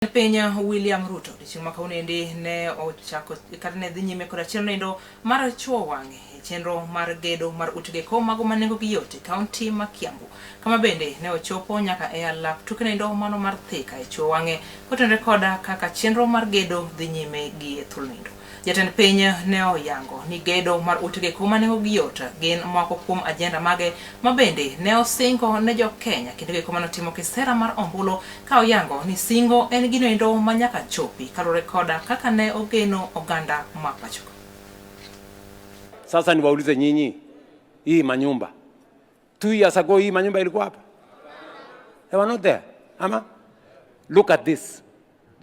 Piny William Ruto odiochieng' ma kawuonoendi ne ochako kata ne dhi nyime koda chenro endo mar chuo wang'e e chenro mar gedo mar utego mago ma nengogi yot e kaunti ma Kiambu, kama bende ne ochopo nyaka e alap tuke endo mano mar Thika e chuo wang'e kotenore koda kaka chenro mar gedo dhi nyime gi e thuolo endo. Jatend piny ne oyango ni gedo mar utego ma nengogi yot gin moko kuom ajenda mage ma bende ne osingo ne jo Kenya kendo giko manotimo kisera mar ombulu ka oyango ni singo en gino endo ma nyaka chopi kaluwore koda kaka ne ogeno oganda ma pacho. Sasa niwaulize nyinyi, hii manyumba 2 years ago, hii manyumba ilikuwa hapa? They were not there. Ama? Look at this.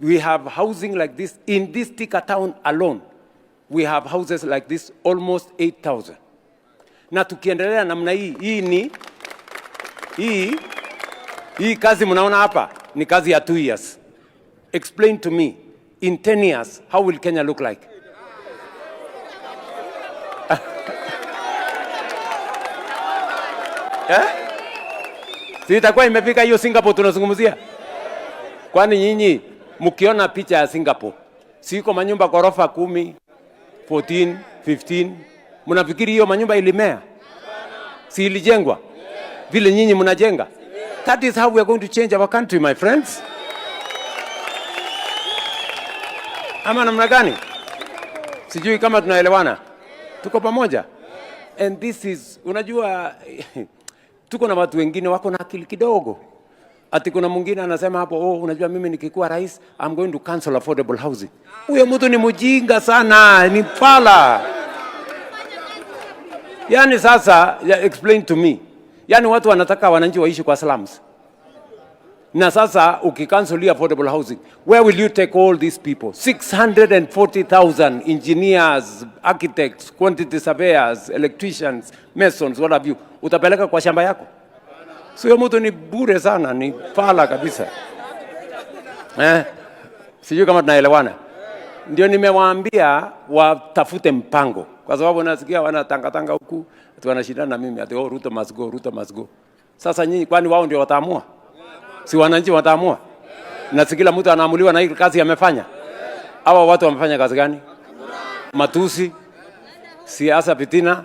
We have housing like this in this Thika town alone. We have houses like this almost 8,000. Na tukiendelea namna hii, hii ni hii kazi mnaona hapa ni kazi ya 2 years. Explain to me, in 10 years, how will Kenya look like? Eh? Si itakuwa imefika hiyo Singapore tunazungumzia? Kwani nyinyi mkiona picha ya Singapore, si iko manyumba ghorofa 10, 14, 15, mnafikiri hiyo manyumba ilimea? Si ilijengwa vile nyinyi mnajenga? That is how we are going to change our country, my friends. Ama namna gani? Sijui kama tunaelewana. Tuko pamoja? And this is, unajua, tuko na watu wengine wako na akili kidogo. Ati kuna mwingine anasema hapo, "Oh, unajua mimi nikikuwa rais, I'm going to cancel affordable housing." Huyo mtu ni mjinga sana, ni fala. Yani sasa, ya, explain to me. Yani watu wanataka wananchi waishi kwa slums. Na sasa ukicancel hii affordable housing, where will you take all these people? 640,000 engineers, architects, quantity surveyors, electricians, masons, what have you. Utapeleka kwa shamba yako? Sio, mtu ni bure sana, ni fala kabisa. Eh? Sijui kama tunaelewana. Ndio nimewaambia watafute mpango, kwa sababu nasikia wanatangatanga huku ati wanashindana na mimi ati, "Oh, Ruto must go, Ruto must go." Sasa nyinyi, kwani wao ndio wataamua? Si wananchi wataamua? Na si kila mtu anaamuliwa na hii kazi amefanya? Hawa watu wamefanya kazi gani? Matusi, siasa, fitina,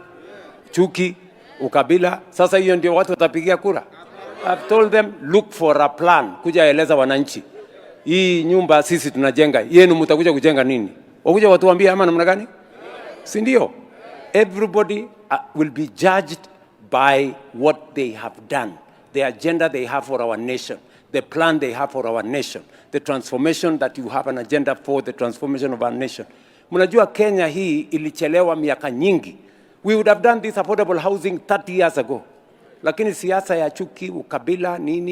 chuki, ukabila. Sasa hiyo ndio watu watapigia kura? I've told them, look for a plan, kuja eleza wananchi hii nyumba sisi tunajenga, yenu mtakuja kujenga nini? Wakuja watuambie ama namna gani? Si ndio? Everybody will be judged by what they have done, the agenda they have for our nation, the plan they have for our nation, the transformation that you have an agenda for the transformation of our nation. Mnajua Kenya hii ilichelewa miaka nyingi. We would have done this affordable housing 30 years ago. Lakini siasa ya chuki, ukabila, nini.